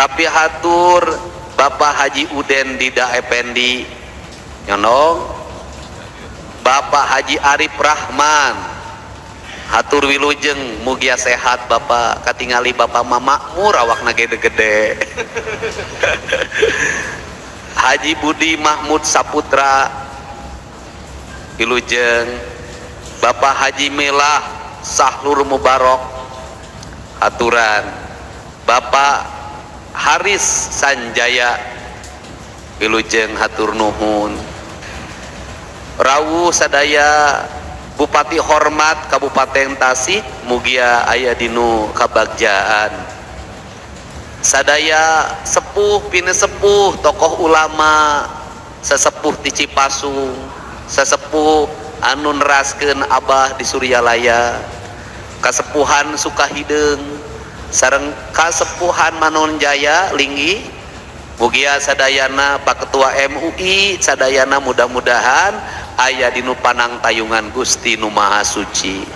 Kapihatur Bapak Haji Uden Dida Effendi nyonong, Bapak Haji Arif Rahman hatur wilujeng, mugia sehat Bapak. Katingali Bapak mah makmur, awakna gede-gede. Haji Budi Mahmud Saputra wilujeng, Bapak Haji Melah Sahlur Mubarok aturan, Bapak Haris Sanjaya wilujeng, hatur nuhun. Rawuh sadaya Bupati Hormat Kabupaten Tasik, mugia aya dinu kabagjaan. Sadaya sepuh pinesepuh, tokoh ulama, sesepuh di Cipasung, sesepuh anu neraskeun Abah di Suryalaya, kasepuhan Sukahideung sareng kasepuhan Manonjaya Linggi, mugia sadayana, Pak Ketua MUI sadayana, mudah-mudahan aya dinu panang tayungan Gusti Nu Maha Suci.